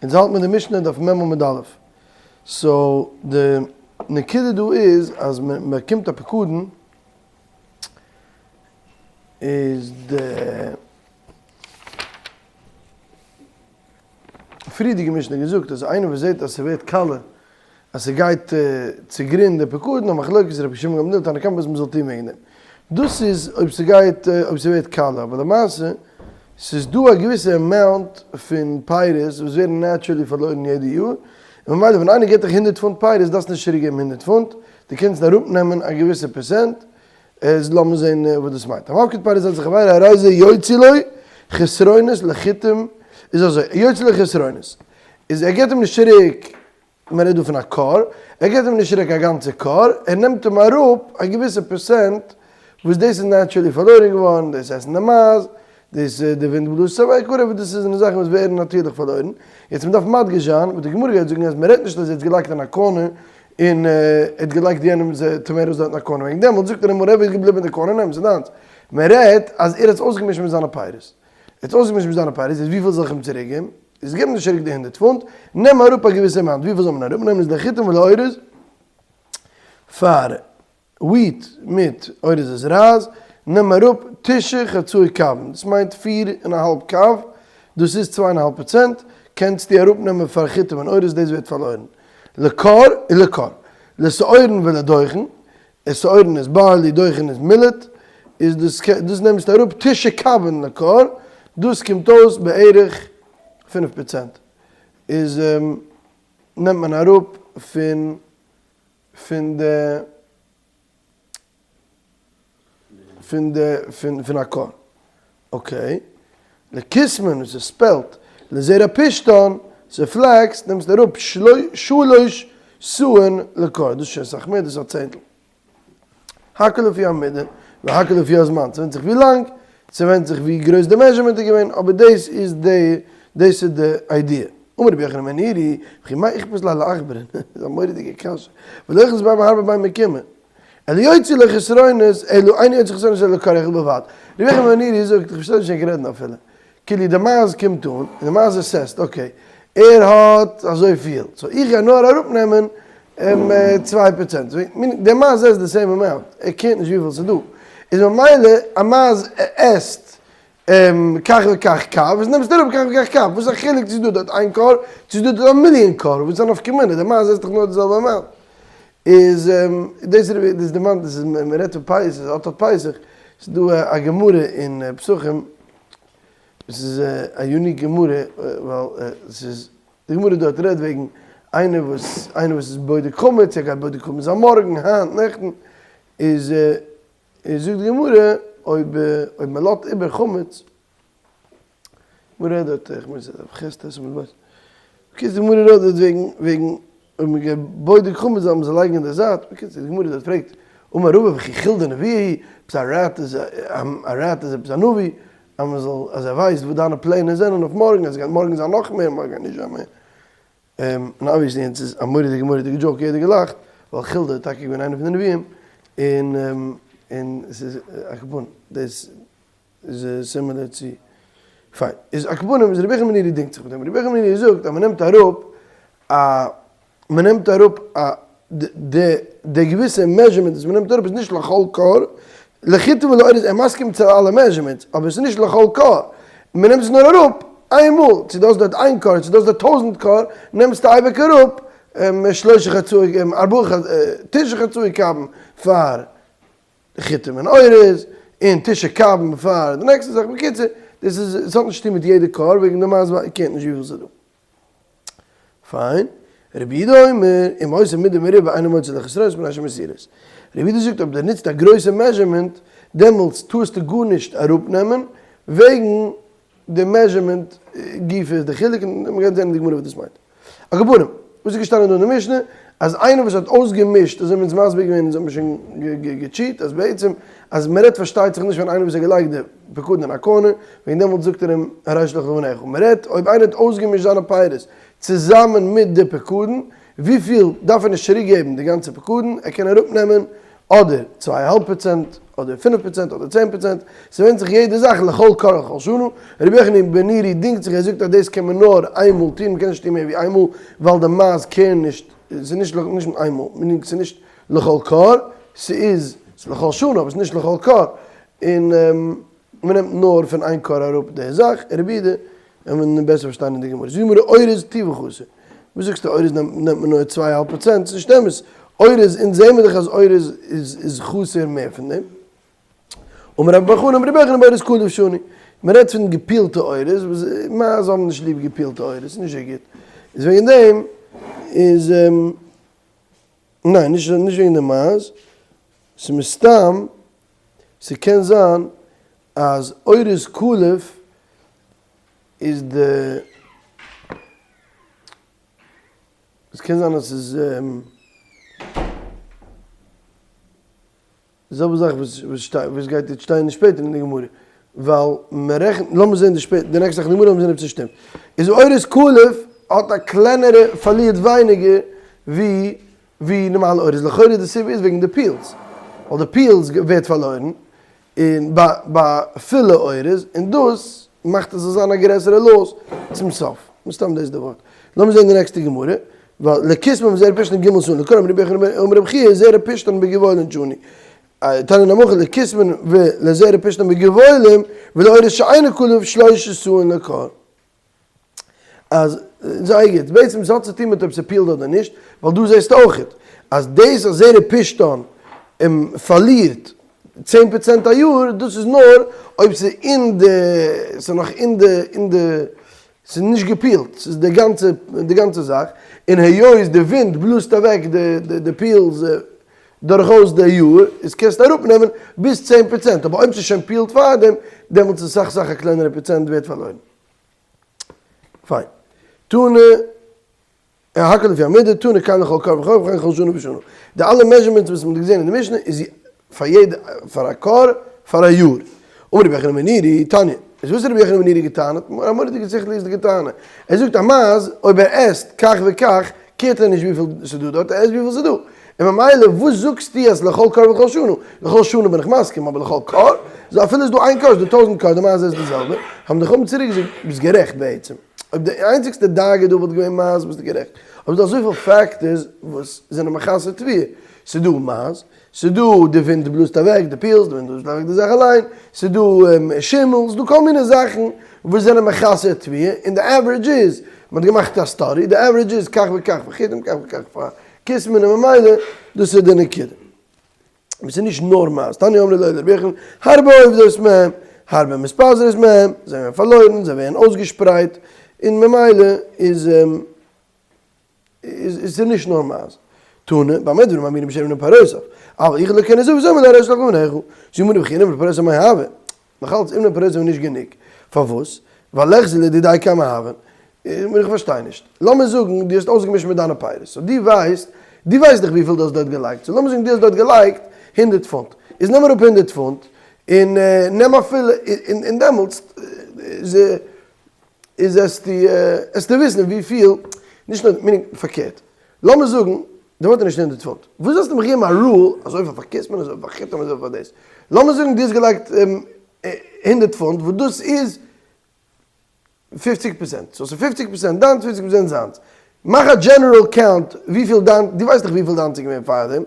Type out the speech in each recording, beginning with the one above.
אונז האלט מיר די משנה דף מ עמוד א'. so די נקודה דא איז אז מען באקומט א פקדון איז די פריערדיגע משנה געזאגט אז איינער וואס זעט אז ס'ווערט קאלע אז ס'גייט צוגרינד די פקדון א מחלוקת רבי שמעון גמליאל תנא קמא וואס מ'זאל טון וועגן דעם. דאס איז אויב ס'גייט אויב ס'ווערט קאלע אבער למעשה ס'איז דא א געוויסע amount פון פירות וואס ווערן naturally פארלוירן יעדע יאר, און ממילא ווען איינער געט דיך הונדרעט פונט פירות דארפסטו נישט צוריק געבן הונדרעט פונט, דו קענסט אראפ נעמען א געוויסע פערסענט, איז לאמיר זען וואס דאס מיינט. המפקיד פירות אצל חבירו הרי זה יוציא לו חסרונות לחיטים, איז אזוי, יוציא לו חסרונות, איז ער געט אים נישט צוריק מען רעדט דא פון א כור, ער געט אים נישט צוריק א גאנצע כור, ער נעמט אים אראפ א געוויסע פערסענט וואס דאס איז naturally פארלוירן געווארן, דאס עסן די מייז, דאס די ווינט בלאזט אוועק, whatever, דאס זענען זאכן וואס ווערן נאטירליך פארלוירן, יעצט מען דארף מדגיש זיין וואס די גמרא גייט זאגן אז מען רעדט נישט אז ער האט געלייגט אין א corner און ער האט געלייגט יענעמ'ס tomatoes דארט אין א corner, וועגן דעמאלטס זאגט ער אים whatever איז געבליבן אין די corner נעם, ס'איז דיינס, מען רעדט אז ער האט עס אויסגעמישט מיט זיינע פירות, ער האט עס אויסגעמישט מיט זיינע פירות, איז וויפיל זאל איך אים צוריק געבן? איז געב נישט צוריק די הונדרעט פונט, נעם אראפ א געוויסע amount, וויפיל זאל מען אראפ נעמען איז לחיטים ולאורז, פאר wheat מיט אורז איז רייז, נעם אראפ תשעה חצאי קבין, דאס מיינט פיר און א האלב קב, דאס איז צוויי און א האלב פראצענט, קענסטו אראפ נעמען פאר חיטים און אורז, דאס ווערט פארלוירן. לכור און לכור. לשעורין ולדוחן, שעורין איז barley, דוחן איז millet, איז דאס דאס נעמסטו אראפ תשעה קבין לכור, דאס קומט אויס בערך פינף פראצענט, איז נעמט מען אראפ פון פון די פון די פון פון א כור. okay. לכסמין וואס איז spelt, לזרע פשתן, ס'איז flax, נעמסטו אראפ שלוש סאין לכור, דאס איז שוין אסאך מער, דאס איז א צענטל. הכל לפי המידה, והכל לפי הזמן, ס'ווענדט זיך ווי לאנג, ס'ווענדט זיך ווי גרויס די measurement איז געווען, אבער דאס איז די, דאס איז די idea. אמר רבי יוחנן בן נורי, וכי מאי איכפת ליה לעכברא, איז א מורא'דיגע קשיא, ולא אכלת בין מהרבה בין מקומה. אלא יוציא לו חסרונות, אלא אינו יוציא חסרונות אלא לכור אחד בלבד. רבי יוחנן בן נורי זאגט, איך פארשטיי נישט ענק רעדן אפילו. כאילו די מייז קומט אן, און די מייז assess ט, okay, ער האט אזויפיל, so איך גיי נאר אראפנעמען צוויי פראצענט. די מייז עסט די same amount, ער קערט נישט וויפיל ס'איז דא. איז ממילא א מייז עסט כך וכך קב, איז נעמסטו אראפ כך וכך קב, וואס איז א חילוק צו ס'איז דא דארט איין כור, צו ס'איז דא דארט א מיליאן כור, וואס איז א נפקא מינה, די מייז עסט דאך נאר די זעלבע amount. איז דאס איז דאס דערמאנט דאס איז מען רעדט פון פסח אט אט פסח ס'איז דא א גמרא אין פסחים עס איז א unique גמרא ווייל ס'איז די גמרא דארט רעדט וועגן איינער וואס איינער וואס איז בודק חמץ ער גייט בודק חמץ זיין מארגן היינט נעכטן איז איז זאגט די גמרא אויב אויב מען לאזט איבער חמץ גמרא רעדט דארט איך מיין ס'איז דף ח' ט עמוד ב' בקיצור די גמרא רעדט דארט וועגן וועגן אויב מען גייט בודק חמץ זאל מען זיי לייגן אין די זייט בקיצור די גמרא דארט פרעגט אמר רבא וכי חולדה נביאה היא עפעס א rat איז א rat איז עפעס א נביא אז מען זאל אז ער ווייסט וואס דיינע פלענער זענען אויף מארגן אז עס גייט מארגן זיין נאך מער מארגן גייט נישט זיין מער. און obviously יענץ איז א מורא'דיגע מורא'דיגע joke יעדער געלאכט, ווייל חולדה איז טאקע געווען איינער פון די נביאים, און און ס'איז על כל פנים דאס איז similar צו פיין איז על כל פנים איז רבי יוחנן בן נורי דינגט זיך מיט דעם, רבי יוחנן בן נורי זאגט אז מ'נעמט אראפ א מ'נעמט אראפ א די די געוויסע measurement וואס מ'נעמט אראפ איז נישט לכל כור, לחיטים ולאורז ער מסכים צו אלע measurements אבער עס איז נישט לכל כור, מ'נעמט עס נאר אראפ איין מאל, צו דו האסט דארט איין כור צו דו האסט דארט טויזענט כור, נעמסטו אייביג אראפ שלושה חצאי ארבעה תשעה חצאי קבין פאר חיטים און אורז, און תשעה קבין פאר די נעקסטע זאך, בקיצור דאס איז עס האט נישט צוטון מיט יעדע כור וועגן די מייז קערט נישט וויפיל ס'איז דא. פיין. רבי יהודה אומר, אם עושה מידה מרובה אינו מוציא לו חסרונות מפני שמסירות. רבי יהודה זאגט אויב דו נוצט א גרויסע measurement דעמאלטס טארסטו גארנישט אראפנעמען וועגן די measurement גופא איז די חילוק און מ'גייט זען אין די גמרא וואס דאס מיינט. על כל פנים, וואס איז געשטאנען דא אין די משנה? אז איינער וואס האט אויסגעמישט, אזוי האבן אונז מסביר געווען, אונז האבן שוין געטשיט, אז בעצם אז מ'רעדט פארשטייט זיך נישט פון איינער וואס האט געלייגט די פקדון אין א corner, וועגן דעמאלטס זאגט ער אים הרי שלך לפניך, מ'רעדט אויב איינער האט אויסגעמישט זיינע פירות צוזאמען מיט די פקדון, וויפיל דארף ער נישט צוריק געבן די גאנצע פקדון, ער קען אראפ נעמען. אדער צוויי אהאלב פראצענט, אדער פינף פראצענט, אדער צען פראצענט, ס'ווענדט זיך יעדע זאך לכל כור ולכל שנה, רבי יוחנן בן נורי דינגט זיך ער זאגט אז דאס קען מען נאר איינמאל טון מ'קען נישט טון מער ווי איינמאל ווייל די מייז קערן נישט, ס'איז נישט נישט איינמאל, meaning ס'איז נישט לכל כור, ס'איז לכל שנה אבער ס'איז נישט לכל כור, און מ'נעמט נאר פון איין כור אראפ די זאך, רבי יהודה וועט מען בעסער פארשטיין אין די גמרא. זאגט די גמרא אורז טובא חסר. וואס זאגסטו אורז נעמט מען נאר צוויי אהאלב פראצענט? ס'איז נישט אמת. אורז, אונז זעהן מיר דאך אז אורז איז חסר מער פון דעם. אמר רבי בר חנא אמר רבי יוחנן באורז קלוף שנו. מען רעדט פון געפילטע אורז, וואס מייז האבן נישט ליב געפילטע אורז, ס'איז נישט אזוי גוט. איז וועגן דעם איז, ניין נישט וועגן די מייז, ס'איז מסתם, ס'קען זיין אז אורז קלוף איז די, עס קען זיין אז ס'איז די זעלבע זאך וואס וואס גייט יעצט שטיין שפעטער אין די גמרא, ווייל מען רעכנט, לאמיר זען די שפעט די נעקסטע זאך אין די גמרא לאמיר זען אויב ס'שטימט, איז אורז קלוף האט א קלענערע פארלירט ווייניגער ווי ווי נארמאלע אורז, לכאורה די סיבה איז וועגן די peels, ווייל די peels ווערט פארלוירן, און ביי ביי פילע אורז, און דאס מאכט עס זאל זיין א גרעסערע loss צום סוף, מסתם דאס איז די ווארט. לאמיר זען די נעקסטע גמרא, ווייל לכסמין וזרע פשתן ג' סאין לכור אמר רבי יוחנן אמר רבי חייא זרע פשתן בגבעולין שנו, תניא נמי הכי לכסמין ולזרע פשתן בגבעולים ולאורז שאינו קלוף שלשה סאין לכור. אז זייער גוט, בעצם עס האט צו טון מיט אויב ס'פילט אדער נישט, ווייל דא זעסטו אויכעט אז דאס אז זרע פשתן פארלירט צען פראצענט א יאר, דאס איז נאר אויב ס'איז אין די, ס'איז נאך אין די, אין די, ס'איז נישט געפילט, ס'איז די גאנצע, די גאנצע זאך, און היות די ווינט בלאזט אוועק די די peels דורכאויס די יאר, איז קענסטו אראפנעמען ביז צען פראצענט, אבער אויב ס'איז שוין פילט פארדעם, דעמאלטס איז סאך סאך א קלענערע פראצענט ווערט פארלוירן. פיין. תנא, הכל לפי המידה, תנא כאן לכל כור וכור וכן לכל שנה ושנה. די אלע measurements וואס מ'האט געזען אין די משנה איז פאר יעדע, פאר א כור, פאר א יאר. אמר רבי יוחנן בן נורי, תניא. איז וואס האט רבי יוחנן בן נורי געטענה'ט? א מורא'דיגע שכליות'דיגע טענה. ער זאגט א מייז, אויב ער עסט כך וכך, קערט ער נישט וויפיל ס'איז דא דארט, ער עסט וויפיל ס'איז דא. און ממילא וואס זאגסטו אז לכל כור ולכל שנה? לכל שנה בין איך מסכים, אבער לכל כור? זאל אפילו איז דא איין כור, איז דא טויזנט כור, די מייז עסט די זעלבע. האבן די חכמים צוריק געזאגט, ביסט גערעכט בעצם. אויב די איינציגסטע דאגה דא וואלט געווען מייז ביסטו גערעכט. אבער ס'דא אזויפיל factors וואס זענען מחסר תבואה. ס'איז דא מייז, ס'איז דא די ווינט בלאזט אוועק די peels, די ווינט בלאזט אוועק די זאך אליין, ס'איז דא שימל, ס'איז דא כל מיני זאכן וואס זענען מחסר תבואה, און די average איז, מ'האט געמאכט א study, די average איז כך וכך פאר חיטים, כך וכך פאר כוסמין און ממילא דאס איז די נקודה. אבער ס'איז נישט נאר מייז, תניא אמרו ליה לרבי יוחנן, הרבה אובדות מהם, הרבה מתפזרות מהם, זיי ווערן פארלוירן, זיי ווערן אויסגעשפרייט, און ממילא איז איז עס נישט נאר מייז. תנא, במה דברים אמורים בשמן פירותיו, אבל יכול לקרן זווית אומר לו הרי שלח לפניך, זו אמרה בכי נאמר פירותיו מאי הוה? נאכאלץ אומנם פירותיו איז נישט גענוג, פארוואס? ווייל ליחזי לדידיה כמה הויין. איך פארשטיי נישט. לאמיר זאגן דו האסט אויסגעמישט מיט דיינע פירות, so דו ווייסט, דו ווייסט דאך וויפיל דו האסט דארט געלייגט, so לאמיר זאגן דו האסט דארט געלייגט הונדערט פונט, איז נעם אראפ הונדערט פונט, און נעם אפילו, און דעמאלטס איז איז עסטו עסטו וויסן וויפיל, נישט נאר, meaning פארקערט, לאמיר זאגן דו האט נישט הונדערט פונט, וואס זאלסטו מיך געבן א rule, אזוי פאר כוסמין אזוי פאר חיטים אזוי פאר דאס, לאמיר זאגן דו האסט געלייגט הונדערט פונט וואס דאס איז פופציג פראצענט, so ס'איז פופציג פראצענט דיינס פופציג פראצענט זיינס, מאך א general count וויפיל דיין, דו ווייסט דאך וויפיל דיינס איז געווען פארדעם,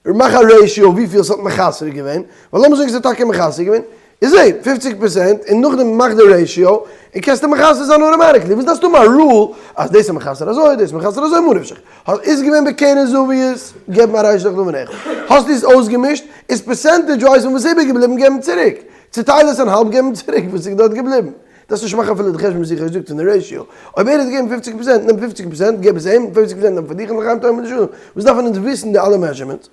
מאך א ratio וויפיל ס'האט מחסר געווען, ווייל לאמיר זאגן ס'האט טאקע מחסר געווען, איז זע, פופציג פראצענט, און נאכדעם מאך די ratio, און קענסטו מחסר זיין automatically, וואס דארפסטו האבן א rule אז דאס איז מחסר אזוי, דאס איז מחסר אזוי, מה נפשך, איז געווען בקרן זווית, געב מיר א ריש לכל לבניך, האסטו עס אויסגעמישט, איז percentage wise פון וואס איז איבערגעבליבן געבן צוריק, צוטייל עס אין האלב געבן צוריק וואס איז דארט געבליבן. דארפסט נישט מאכן אפילו די חשבון וואס איך האב געזאגט פון די ratio. אויב ער האט געגעבן פופציג פראצענט, נעם פופציג פראצענט, געב עס אים, פופציג פראצענט נעם פאר דיך און לחיים תאמר לשלום. וואס דארפן אונז וויסן די אלע measurements?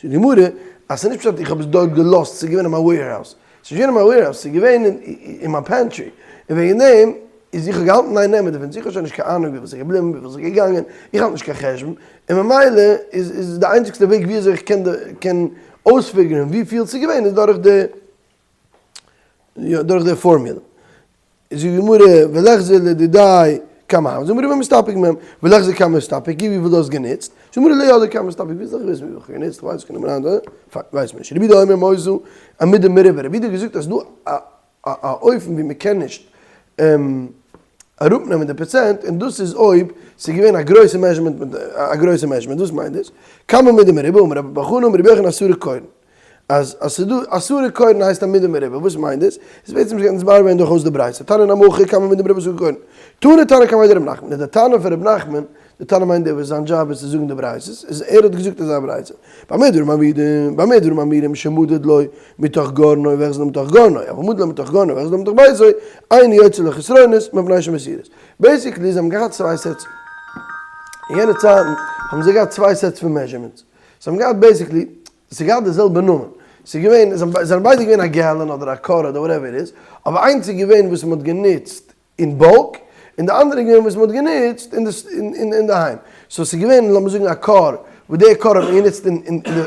זאגט די גמרא אז ס'איז נישט פשט איך האב עס דארט געלאזט, ס'איז געווען אין מיין warehouse. ס'איז נישט געווען אין מיין warehouse, ס'איז געווען אין מיין pantry. און וועגן דעם איז איך האב געהאלטן איין נעמען דערפון, איך האב שוין נישט קיין אהנונג וויפיל ס'איז געבליבן, וויפיל ס'איז געגאנגען, איך האלט נישט קיין חשבון, און ממילא איז איז די איינציגסטע וועג ווי אזוי איך קען קען אויספיגערן וויפיל ס'איז געווען איז דורך די דורך די פארמולע. זאגט די גמרא וליחזי לדידיה. כמה הוה, זאגט די גמרא במסתפק מהם, וליחזי כמה איסתפק, גיב וויפיל דו האסט גענוצט, זאגט די גמרא לא ידעי כמה איסתפק, ווי זאל איך וויסן וויפיל איך האב גענוצט, איך ווייס נישט קיין נומער, פיין, ווייס מען נישט, רבי יהודה אומר מותר אמידה מרובה, רבי יהודה האט געזאגט אז ס'דא א א אופן ווי מען קען נישט אראפנעמען די פראצענט, און דאס איז אויב ס'איז געווען א גרויסע measurement מיט א גרויסע measurement, וואס מיינט דאס? כמה מידה מרובה, אמר רבי בר חנא אמר רבי יוחנן עשרה כורין. אז אז ס'איז דא עשרה כורין הייסט א מידה מרובה, וואס מיינט דאס? איז בעצם גייט נתבאר ווערן דורכאויס די ברייתא, תנא נמי הכי כמה מידה מרובה עשרה כורין. תנא תנא קמיה דרב נחמן, איז די תנא פון רב נחמן, די תנא מיינט דער וואס זיין דזשאב איז צו זאגן די ברייתות, איז ער האט געזאגט אזא ברייתא, במה דברים אמורים, במה דברים אמורים שמדד לו מתוך גורנו והחזיר לו מתוך גורנו, אבל מדד לו מתוך גורנו והחזיר לו מתוך ביתו, אינו יוצא לו חסרונות מפני שמותירות. basically זיי האבן געהאט צוויי sets, אין יענע צייטן האבן זיי געהאט צוויי sets פון measurements, זיי האבן געהאט basically, ס'איז געהאט די זעלבע נאמען, ס'איז געווען, זיי זענען ביידע געווען א gallon אדער א כור אדער whatever it is, אבער איינס איז געווען וואס מ'האט גענוצט אין bulk, און די אנדערע איז געווען וואס מ'האט גענוצט אינדערהיים. so ס'איז געווען לאמיר זאגן א כור, וואס די כור האט מען גענוצט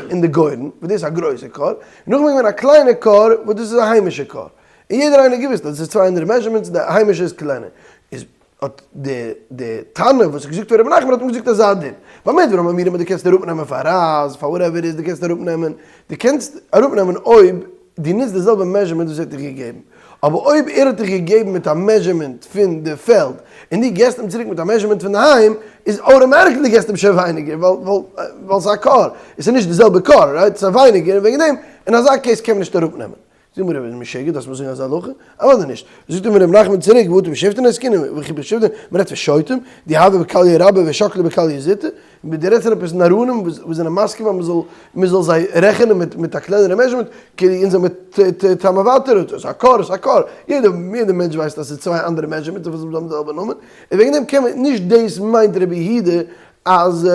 אין די גורן, וואס דאס איז א גרויסע כור, און נאכדעם איז געווען א קליינע כור וואס דאס איז א היימישע כור. און יעדער איינער האט געוואוסט אז עס איז צוויי אנדערע measurements, די היימישע איז קלענער. איז האט די די תנא וואס האט געזאגט פאר רבי נחמן האט אים געזאגט אזא דין. במה דברים אמורים אז דו קענסט אראפנעמען פאר רייז, פאר whatever איז, דו קענסט אראפנעמען, דו קענסט אראפנעמען אויב דו נוצט די זעלבע measurement וואס ער האט דיך געגעבן. אבער אויב ער האט דיך געגעבן מיט א measurement פון די פעלד, און דו געסט אים צוריק מיט א measurement פון די היים, איז automatically געסטו אים שוין ווייניגער, ווייל ווייל ס'איז א כור, עס איז נישט די זעלבע כור, right? ס'איז ווייניגער, און וועגן דעם, אין אזא case קען מען נישט אראפנעמען. זאג מיר רבי משוגע דארפסט מיר זאגן אזא הלכה? אוודאי נישט. זאגט אים רבי נחמן צוריק והא בשופטין עסקינן וכי בשופטין, מען רעדט פון שוטים, דהוו בכליא רבה ושקלי בכליא זוטא, דו רעדסט פון עפעס נאראנים וואס זענען מסכים אז מען זאל מען זאל זיי רעכענען מיט מיט א קלענערע measurement, כאילו אונז זעמיר ת ת תמ'עוואטע, ס'איז א כור, ס'איז א כור, יעדער יעדער מענטש ווייסט אז ס'איז צוויי אנדערע measurements וואס האבן די זעלבע נאמען, און וועגן דעם קען מען נישט דאס מיינט רבי יהודה אז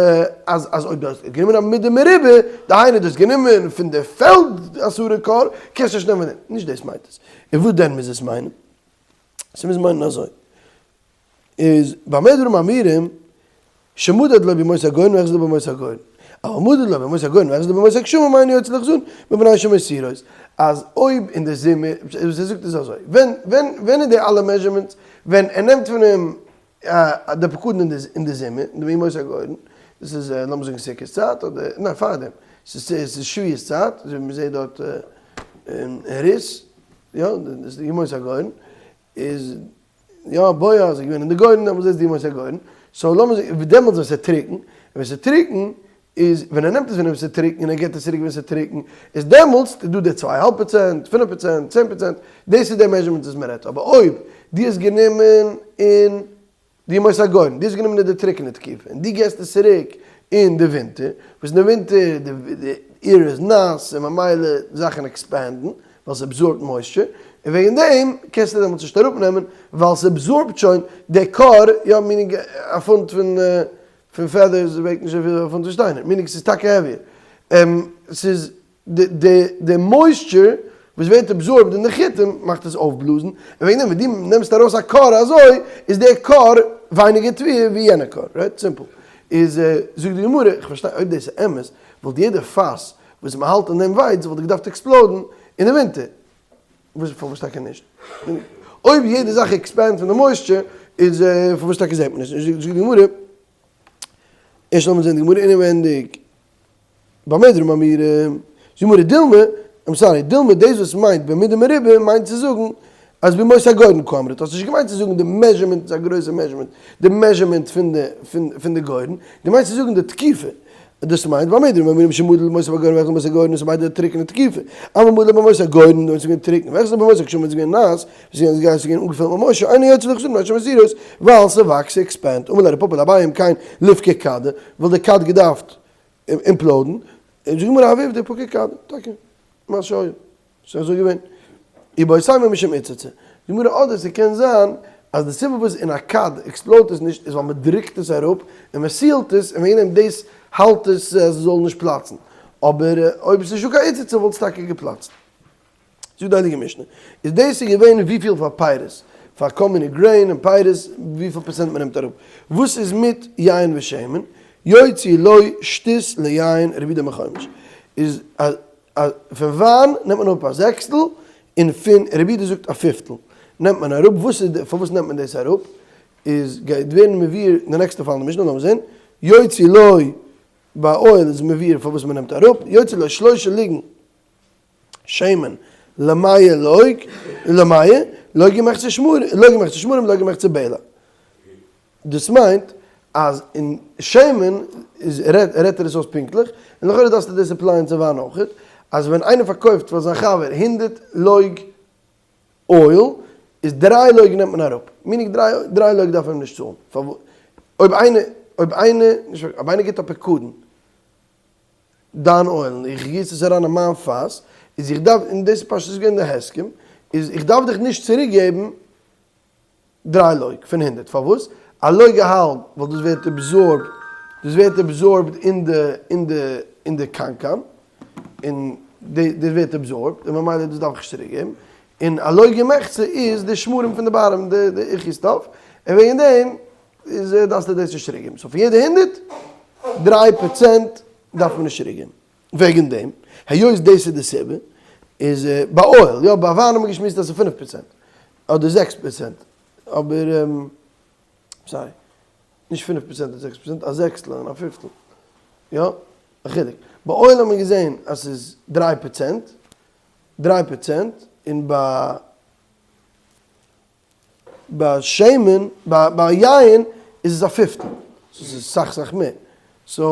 אז אז אויב דו האסט גענומען א מידה מרובה, דהיינו דו האסט גענומען פון די פעלד עשרה כור, קענסטו נישט נעמען דעם. נישט דאס מיינט עס. און וואס דען מוז עס מיינען? ס'מוז מיינען אזוי. איז במה דברים אמורים, שמדד לו בימות הגורן והחזיר לו בימות הגורן. אבל מדד לו בימות הגורן והחזיר לו בימות הגשמים אינו יוצא לחסרון, מפני שמותירות. אז אויב אין די זומער, וואס ער זאגט איז אזוי, ווען ווען ווען איז די אלע measurements, ווען ער נעמט פון אים די פקדון אין די זומער, אין די בימות הגורן, דאס איז לאמיר זאגן סוכות צייט, אדער ניין פארדעם, ס'איז שבועות צייט, אזוי ווי מ'זעט דארט אין רות, יא, דאס איז די ימות הגורן, איז יא בועז איז געווען אין די גורן, דעמאלטס איז די ימות הגורן, so לאמיר זאגן דעמאלטס ווען ס'איז טרוקן, און ווען ס'איז טרוקן איז ווען ער נעמט עס ווען עס איז טרוקן און ער געבט עס צוריק ווען עס איז טרוקן, איז דעמאלטס איז דא די צוויי האלב פראצענט, פינף פראצענט, צען פראצענט, דאס איז די measurement וואס מען רעדט, אבער אויב דו האסט גענומען אין די ימות הגורן, דו האסט גענומען אין די טרוקענע תקופה און דו געבסט עס צוריק אין די ווינטער, וואס אין די ווינטער די air איז נאס און ממילא זאכן expand ן, ווייל ס' absorb ט moisture, און וועגן דעם קענסטו דעמאלטס נישט אראפנעמען ווייל ס' absorb ט שוין די כור, יא meaning א פונט פון פון feathers וועגט נישט אזויפיל ווי א פונט פון שטיינער, meaning ס'איז טאקע heavier. ס'איז די די די moisture וואס ווערט absorbed אין די חיטים מאכט עס אויפבלאזן, און וועגן דעם ווען דו נעמסט ארויס א כור אזוי איז די כור ווייניגער תבואה ווי יענע כור, right? Simple. איז זאגט די גמרא, איך פארשטיי אויב דאס איז אמת וואלט יעדע פאס וואס מ'האלט אין דעם ווייץ וואלט געדארפט explode ן אין די ווינטער. וואס פארוואס טאקע נישט? אויב יעדע זאך expand פון די moisture איז פארוואס טאקע זעט מען עס נישט? זאגט די גמרא, ערשט לאמיר זען די גמרא אינעווענדיג, במה דברים אמורים, זאגט די גמרא דילמא, I'm sorry, דילמא דאס וואס מיינט במידה מרובה מיינט צו זאגן אז בימות הגורן קאמרת, האסט נישט געמיינט צו זאגן די measurement איז א גרויסע measurement, די measurement פון די גורן, דו מיינסט צו זאגן די תקופה, דאס מיינט במה דברים אמורים שמדד בימות הגורן והחזיר בימות הגורן איז ביידע טרוקענע תקופה, אבל מדד בימות הגורן ווען ס'איז געווען טרוקן והחזיר בימות הגשמים ווען ס'איז געווען נאס, ווען ס'איז געווען אנגעפילט מיט moisture, אינו יוצא לחסרון מפני שמותירות, ווייל ס'וואקסט ס'עקספענדט, אמר ליה רב פפא לאביי אם כן ליפקע כדא, וואלט די כד געדארפט implode ן, זאגט די גמרא הוה עובדא פקע כדא, טאקע, מה שהיה. ס'איז אזוי געווען. איבעית אימא משום איצצא. די גמרא אדער ס'קען זיין אז די סיבה וואס אין א כד explode ט עס נישט איז ווייל מ'דרוקט עס אראפ און מ'seal ט עס און וועגן דעם דאס האלט עס אז עס זאל נישט פלאצן. אבער אויב ס'איז נישטא קיין איצצא וואלט עס טאקע געפלאצט. זאגט די הייליגע משנה. איז דאס איז געווען וויפיל פאר פירות, פאר כל מיני grain און פירות וויפיל פראצענט מ'נעמט אראפ. וואס איז מיט יין ושמן? יוציא לו שתית ליין רבי יהודה אומר חומש. איז א אז פון וויין נעמט מען אראפ א זעקסטל, און פון רבי יהודה זאגט א פיפטל נעמט מען אראפ, וואס איז די פארוואס נעמט מען דאס אראפ? איז גייט ווערן מבואר אין די נעקסטע פאל אין די משנה, לאמיר זען, יוציא לו ביי אויל איז מבואר פארוואס מען נעמט אראפ, יוציא לו שלושה לוגין שמן למאה לוג, למאה, לוג ומחצה שמרים, לוג ומחצה שמרים, לוג ומחצה בלע. דאס מיינט אז אין שמן איז רעדט ער עס אויס פונקטליך, און לכאורה דארפסטו דאס apply ען צו וויין אויכעט, אז ווען איינער פארקויפט פאר זיין חבר הונדרעט לוג אויל, איז דריי לוג נעמט מען אראפ, meaning דריי לוג דארף ער אים נישט צאלן, פארוואס? אויב איינער, אויב איינער, נישט אויב איינער גיבט א פיקדון דיין אויל און איך גיס עס אריין אין מיין פאס, איז איך דארף, און דאס איז פשוט געווען די הסכם, איז איך דארף דיך נישט צוריק געבן דריי לוג פון הונדרעט, פארוואס? א לוג א האלב, ווייל דאס ווערט absorbed, דאס ווערט absorbed אין די, אין די, אין די קנקן, און די, דאס ווערט absorbed, און ממילא דאס דארף איך נישט צוריק געבן, און א לוג ומחצה איז די שמרים פון די bottom, די, די איכי stuff, און וועגן דעם איז דארפסטו דאס נישט צוריק געבן, so פון יעדע הונדרעט, דריי פראצענט דארף מען נישט צוריק געבן. וועגן דעם, היות דאס איז די סיבה, איז ביי אויל, יא, ביי וויין האט מען געשמועסט אז ס'איז פינף פראצענט, אדער זעקס פראצענט, אבער, sorry, נישט פינף פראצענט אדער זעקס פראצענט, א זעקסטל און א פיפטל, יא, א חילוק. ביי אויל האט מען געזען אז ס'איז דריי פראצענט, דריי פראצענט, און ביי ביי שמן, ביי יין איז עס א פיפטל, so ס'איז סאך סאך מער, so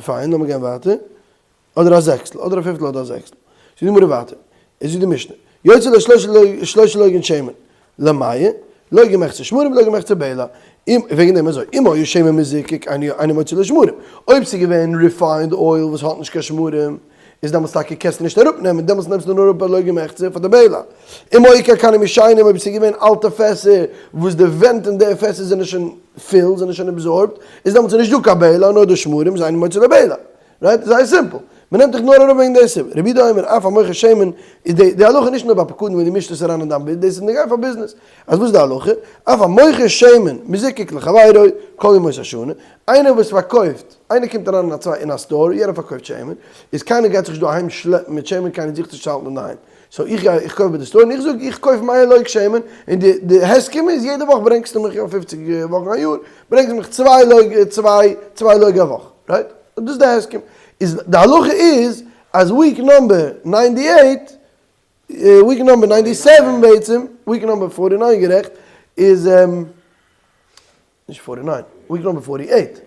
פיין לאמיר גיין ווייטער, אדער א זעקסטל, אדער א פיפטל אדער א זעקסטל, זאגט די גמרא ווייטער, איז זאגט די משנה, יוציא לו שלושה לוגין שמן למאה, לוג ומחצה שמרים לוג ומחצה בלע, אם, וועגן דעם אזוי, אם היה שמן מזוקק אינו מוציא לו שמרים, אויב ס'איז געווען refined oil וואס האט נישט קיין שמרים, איז דעמאלטס טאקע קענסטו נישט אראפ נעמען, דעמאלטס נעמסטו נאר אראפ א לוג ומחצה פאר די בלע. אם היו קנקנים ישנים אויב עס איז געווען אלטע פעסער וואס די ווענט אין די פעסער זענען שוין פיל, זענען שוין absorbed, איז דעמאלטס איז נישט דא קיין בלע נאר די שמרים איז אינו מוציא לבלע. right? זייער simple. מען נעמט דיך נאר אראפ וועגן די סיבה. רבי יהודה אומר אף המוכר שמן איז די די הלכה נישט נאר ביי פקדון ווען דו מישט עס אריין אין דיין ביזנעס, דאס איז נוגע פאר ביזנעס. אז וואס איז די הלכה? אף המוכר שמן מזוקק לחבירו כל ימות השנה, איינער וואס פארקויפט, איינער קומט אריין אין א צוויי אין א store, יענער פארקויפט שמן, איז קיינער גייט זיך נישט דא אהיים שלעפן מיט שמן, קיינער זוכט נישט צו האלטן אינדערהיים, so איך גיי איך קויף ביי די store און איך זאג איך קויף מאה לוג שמן, און די די הסכם איז יעדע וואך ברענגסטו מיך, יא פופציג וואכן א יאר, ברענגסט מיך צוויי לוג צוויי צוויי לוג א וואך, right? דאס איז די הסכם, איז די הלכה איז אז week number ninety eight week number ninety seven בעצם, week number forty nine גערעכט, איז נישט forty nine, week number forty eight,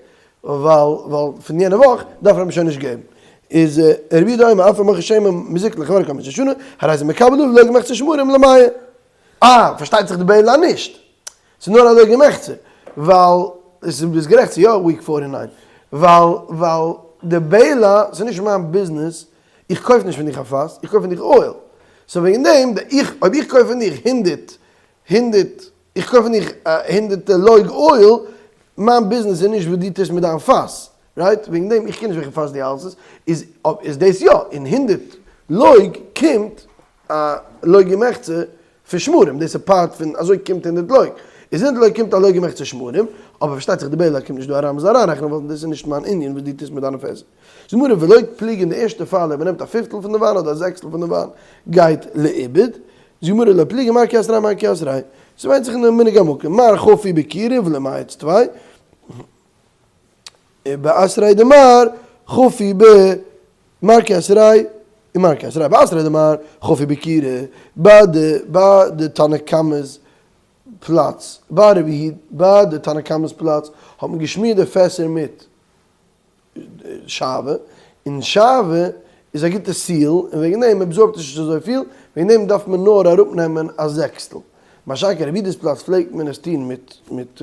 ווייל ווייל פון יענע וואך דארף ער אים שוין נישט געבן. איז רבי יהודה אומר אף המוכר שמן מזוקק לחברו כל ימות השנה, הרי זה מקבל עליו לוג ומחצה שמרים למאה. אה, פארשטייט זיך די בלע נישט. ס'איז נאר א לוג ומחצה, ווייל, עס איז גערעכט ס'איז יא week forty nine, ווייל ווייל די בלע, ס'איז נישט מיין ביזנעס, איך קויף נישט פון דיך א פאס, איך קויף פון דיך אויל. so וועגן דעם, איך, אויב איך קויף פון דיך הונדרעט, הונדרעט, איך קויף פון דיך הונדרעט לוג אויל, מיין ביזנעס איז נישט וואס דו טוסט מיט דיין פאס, right? וועגן דעם, איך קען נישט וועלכע פאס דו האלסט עס, איז, איז דאס יא, אין הונדרעט לוג קומט א לוג ומחצה פון שמרים, דאס איז part פון אזוי קומט הונדרעט לוג, איז הונדרעט לוג קומט א לוג ומחצה שמרים, אבער פארשטייט זיך די בלע קומט נישט דא אריין מ'זאל אריינרעכענען ווייל דאס איז נישט מיין ענין וואס דו טוסט מיט דיינע פעסער. זאגט גמרא ולא פליגי אין די ערשטע פאל אויב מ'נעמט א פיפטל פון די וויין אדער א זעקסטל פון די וויין גייט לאיבוד, זאגט גמרא לא פליגי מר כי אתריה מר כי אתריה, ס'ווענדט זיך אין די מנהג המקום, מר חפו בכירא ולא מייץ טפי, באתריה דמר חפו ב מר כי אתריה און מר כי אתריה באתריה דמר חפו בכירא ביי די ביי די תנא קמא'ס פלאץ ביי רבי ביי די תנא קמא'ס פלאץ האט מען געשמירט די פעסער מיט שעוה, און שעוה איז א גוטע seal און וועגן דעם absorb ט עס נישט אזויפיל, וועגן דעם דארף מען נאר אראפנעמען א זעקסטל, מה שאין כן רבי יהודה'ס פלאץ פלעגט מען עס טון מיט מיט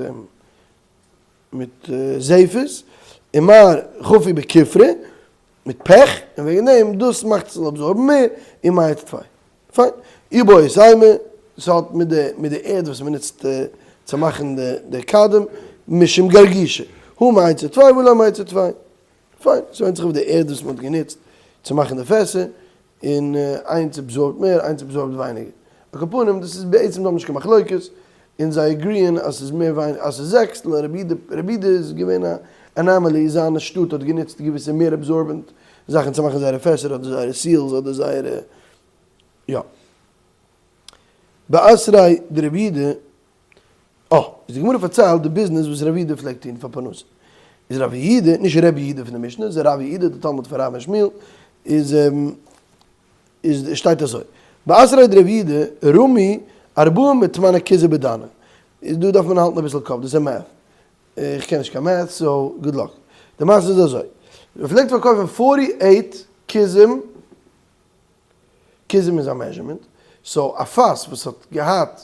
מיט זפת, און מר חפו בכופרא, מיט פעך, און וועגן דעם דאס מאכט עס זאל absorb ן מער, און מייעט טפי. פיין. איבעית אימא, ס'האט מיט די מיט די ערד וואס מ'נוצט צו מאכן די די כדים, משום גרגישא. הא מייצר טפי והא לא מייצר טפי. פיין. ס'ווענדט זיך אויף די ערד וואס מ'האט גענוצט צו מאכן די פעסער, און איינס absorb ט מער איינס absorb ט ווייניגער. על כל פנים דאס איז בעצם דא נישט קיין מחלוקת, און זיי agree ען אז ס'איז מער ווייניגער אז ס'איז זעקסטל, און רבי יהודה רבי יהודה איז געווען א anomaly, זיין שטאט האט גענוצט געוויסע מער absorbent זאכן צו מאכן זייערע פעסער אדער זייערע seals אדער זייערע יא. באתריה דרבי יהודה. אה, איז די גמרא פארציילט די ביזנעס וואס רב יהודה פלעגט טון פאר פרנסה. איז רב יהודה, נישט רבי יהודה פון די משנה, איז רב יהודה די תלמיד פון רב און שמואל, איז איז שטייט אזוי, באתריה דרב יהודה רמי ארבעים ותמניא כוזי בדנא, איז דא דארף מען האלטן אביסל קאפ, דאס איז math, איך קען נישט קיין math so good luck. די מעשה איז אזוי, מען פלעגט פארקויפן forty eight כוזים, כוזים איז א measurement, so א פאס וואס האט געהאט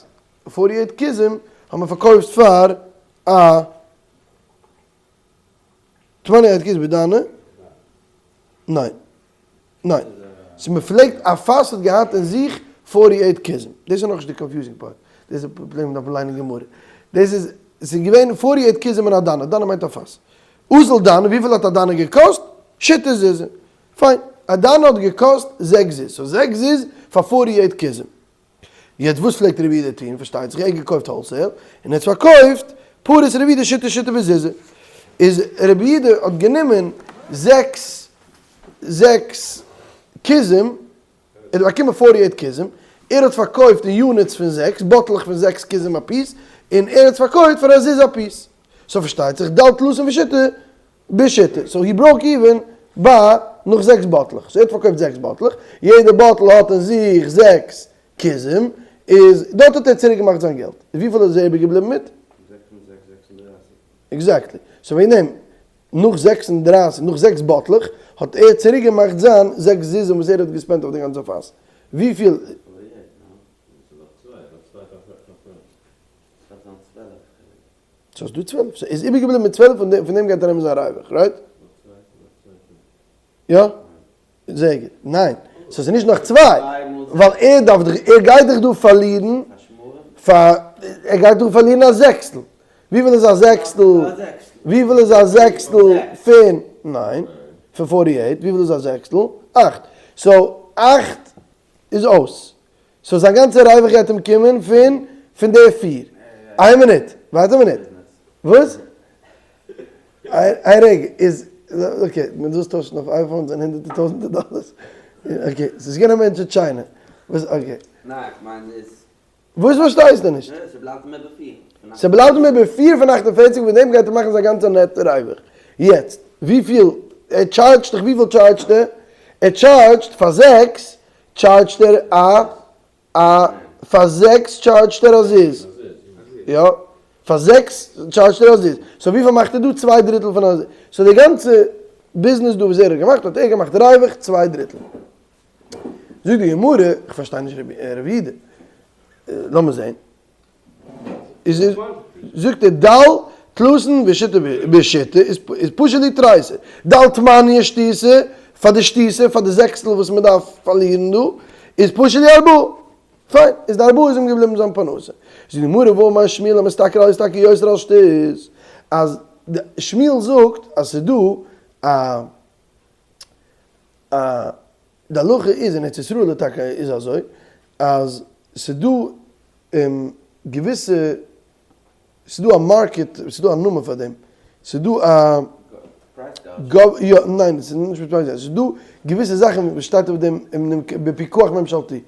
forty eight כוזים האט מען פארקויפט פאר א תמניא eight כוזי בדנא, ניין. ניין. ס'איז מ'פלעגט א פאס האט געהאט אין זיך forty eight כוזים. דאס איז נאכנישט די confusing part. דאס איז פראבלעם דארף מען ליינען גמרא. דאס איז ס'איז געווען forty eight כוזים אין א דנא. דנא מיינט א פאס. אזל דנא, וויפיל האט א דנא געקאסט? שיתא זוזי. פיין. א דנא האט געקאסט זעקס זוז. so זעקס זוז פאר forty eight כוזים. יעצט וואס פלעגט רבי יהודה טון? פארשטייט זיך ער האט געקויפט wholesale און ער האט פארקויפט פריס רבי יהודה שיתא שיתא בזוזא. איז רבי יהודה האט גענומען זעקס זעקס כוזים, ער האט באקומען forty eight כוזים, ער האט פארקויפט אין units פון זעקס, באטלעך פון זעקס כוזים א piece, און ער האט פארקויפט פאר א זוז א piece. so פארשטייט זיך דל תלתין ושיתא בשיתא, so he broke even ביי נאך זעקס באטלעך, so ער האט פארקויפט זעקס באטלעך, יעדע באטל האט אין זיך זעקס כוזים, איז דארט האט ער צוריק געמאכט זיין געלט, איז וויפיל איז ער איבער געבליבן מיט? זעקס און זעקס 36. Exactly, so וועגן דעם נאך 36, נאך זעקס באטלעך האט ער צוריק געמאכט זיין זעקס זוזים וואס ער האט געספענדט אויף די גאנצע פאס, וויפיל? 48, ניין? ס'איז דאך צוויי, ער האט צוויי פאר ס'דארף זיין 12. סאיז דא 12, סאיז איבערגעבליבן מיט 12 פון דעם גייט ער נעמען זיין ריווח, right? יא? זייער גוט, ניין, so ס'איז נישט נאך צוויי, ווייל ער דארף דאך, ער גייט דאך דא פארלירן, פאר, ער גייט דא פארלירן א זעקסטל, וויפיל איז א זעקסטל, וויפיל איז א זעקסטל פון, ניין, פון forty eight, וויפיל איז א זעקסטל? אכט, so אכט איז אויס. so זיין גאנצע ריווח גייט אים קומען פון פון די פיר. איין מינוט, ווארט א מינוט. וואס? איין רגע, איז, okay, מען דאס טוישן אויף iPhones און הונדערטער טויזענטער דאללערס. Okay, ס'איז געווען א מענטש אין China. וואס, okay. ניין, איך מיין איז. וואס פארשטייסטו נישט? ס'בלייבט אים איבער פיר. ס'בלייבט אים איבער פיר פון 48, פון דעם גייט ער מאכן זיין גאנצע net ריווח. יעצט, וויפיל, ער טשארדזשט דיך, וויפיל טשארדזשט ער? ער טשארדזשט פאר זעקס טשארדזשט ער א א פאר זעקס טשארדזשט ער א זוז. יא, פאר זעקס טשארדזשט ער א זוז. so וויפיל מאכט ער דא? צוויי דריטל פון א זוז. so די גאנצע ביזנעס דא וואס ער האט געמאכט האט ער געמאכט ריווח צוויי דריטל. זאגט די גמרא, איך פארשטיי נישט רבי יהודה, לאמיר זען. איז זאגט ער דל תלתין ושיתא בשיתא איז פשוט די תריסר דל תמניא שתיתא פאר די שתיתא פאר די זעקסטל וואס מען דארף פארלירן דא איז פשוט די ארבעה פיין איז די ארבעה איז אים געבליבן זיין פרנסה זאגט די גמרא והאמר שמואל המשתכר אל ישתכר יותר על שתות אז שמואל זאגט אז ס'איז דא א א די הלכה איז אין ארץ ישראל טאקע איז אזוי אז ס'דא געוויסע ס'דא א market ס'דא א נאמען פאר דעם ס'דא א יא ניין ס'איז נישט מיט פרייז ס'דא געוויסע זאכן וואס שטייט אויף דעם בפיקוח ממשלתי